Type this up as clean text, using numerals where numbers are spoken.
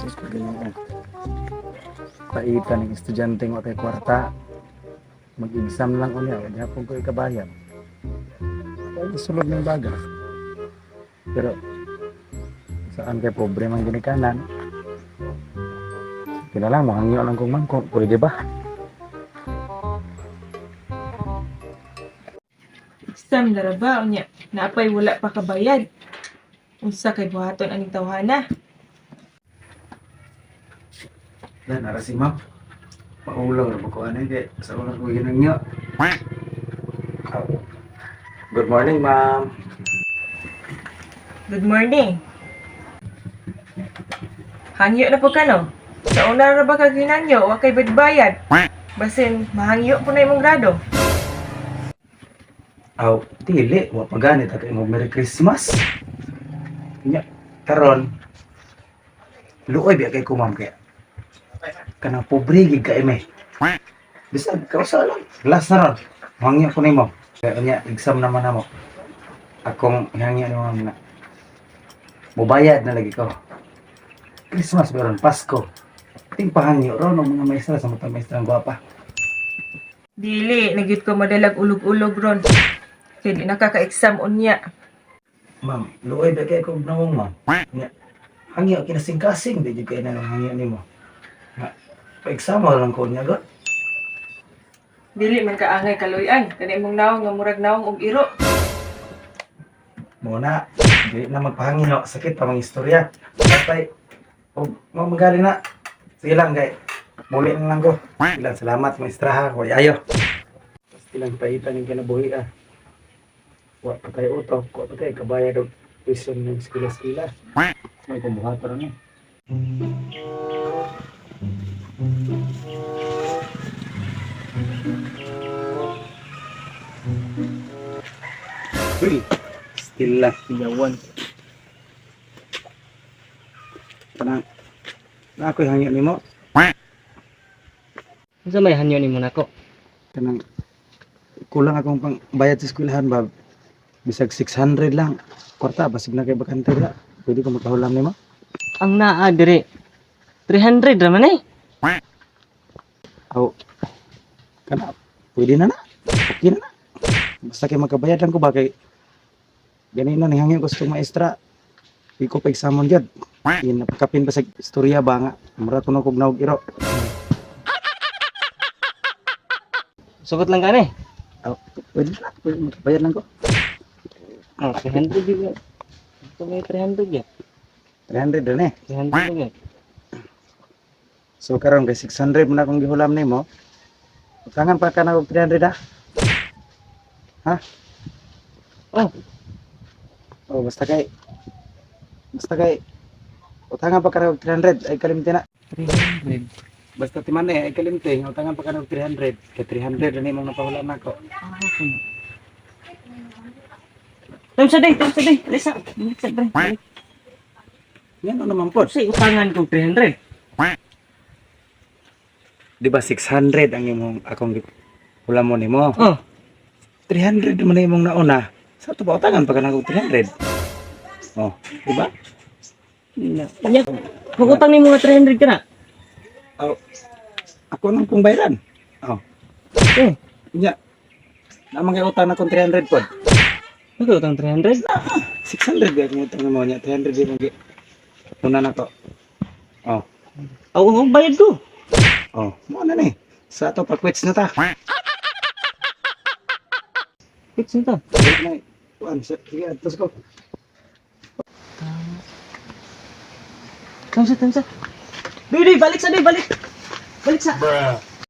Sus, Ginoo. Paitan ng estudyante nga kay kwarta. Mag-exam lang unya, wa gyapon ko ikabayad. Kaya sulod ng baga. Pero saan kay pobre man ginikanan. Kila lang, mohangyo lang kong mangkok. Pwede ba? Exam na ra ba unya? Naapay wala pa kabayad. Unsa kay buhaton aning tawhana? Dan, nara si ma'am. Paulaw ra ba ko ano kay sa unang ko ginangyo. Oh. Good morning, ma'am. Good morning. Hangyo na po ka no? Sa una ra ba ka ginangyo, wa kay bayad? Basin mahangyo po na imong grado. Aw, dili, wa pa ganit kay mo Merry Christmas. Nya, karon luoy biya kay ko, ma'am, kay kanang pobre gid kay me. Bisag kausa lang. Last na ron. Hangyo ko nimo. Kaya nya exam naman namo. Akong hangyo ni ma'am na mobayad na lagi ko. Christmas ba ron, Pasko. Ting pahangyo ron ang mga maestra sa mga maestra ang gwapa. Dili, nagyud ko madalag ulog-ulog ron. Kay di nakaka-exam unya. Ma'am, luoy ba kay kog nawong, ma'am? Nya, hangyo kinasing-kasing di jud kay na hangyo nimo. Nga, pa-exam lang ko niya god. Dili man kaangay kaluyan. Kani imong nawong nga murag nawong og iro. Mo na, dili na magpahangin no, sakit pa mga istorya. Patay. Og mo magaling na. Sige lang kay muli na lang ko. Sige lang, salamat maestra ha. Hoy ayo. Pasti lang paitan yung kinabuhi ah. Wa pa tayo utok, wa pa tayo kabayad og tuition ng eskwela-eskwela. May kumuha pa ron eh. Uy, still lang. Piyawan. Kanang na ako'y hangyo nimo. Unsa may hanyo nimo nako? Kanang kulang akong pang bayad sa eskwelahan ba. Bisag 600 lang. Kwarta basig na kay bakante ra. Pwede ko makahulam nimo. Ang naa dire 300 ra man eh. Aw. Kana pwede na na. Okay na na. Basta kay makabayad lang ko ba kay ganina ni hangyo ko sa itong maestra. Di ko pa examon gyud. Napakapin pa sa istorya ba nga. Mura ko na kog naog iro. Sugot lang kani. Aw, pwede na. Pwede makabayad lang ko. Oh, 300 gyud. Ito may 300 gyud. 300 rin eh. 300 gyud. So karon kay 600 man akong gihulam nimo. Utangan pa ka na og 300 ah. Ha? Oh. Oh, basta kay utangan pa ka na og 300 ay kalimti na. 300. Basta timan eh ay kalimti, utangan pa ka na og 300. Kay 300 na imong napahulam nako. Ah, okay. Tamsa day, tamsa day. Lisa, lisa day. Balik. Ngano naman pod? Sa utangan kong 300. Di ba 600 ang imong akong hulam mo nimo? Oh, 300 man na imong nauna. Sa to ba utangan pa ka na og 300? Oh, di ba? na. Nya, magutang nimo nga 300 ka na. Oh, ako nang kong bayaran. Oh. Eh, Nya. Naman kay utang na kong 300 pod. magutang 300? 600 ba yung utang mo niya? 300 din ang una na to. Oh, Aw, ang bayad ko. oh, mo na ni. Sa ato pag-quits na ta. Fix na to. Wala na eh. Kuan, sige, atos ko. Tamsa, tamsa. Day, day, balik sa day, balik. Balik sa.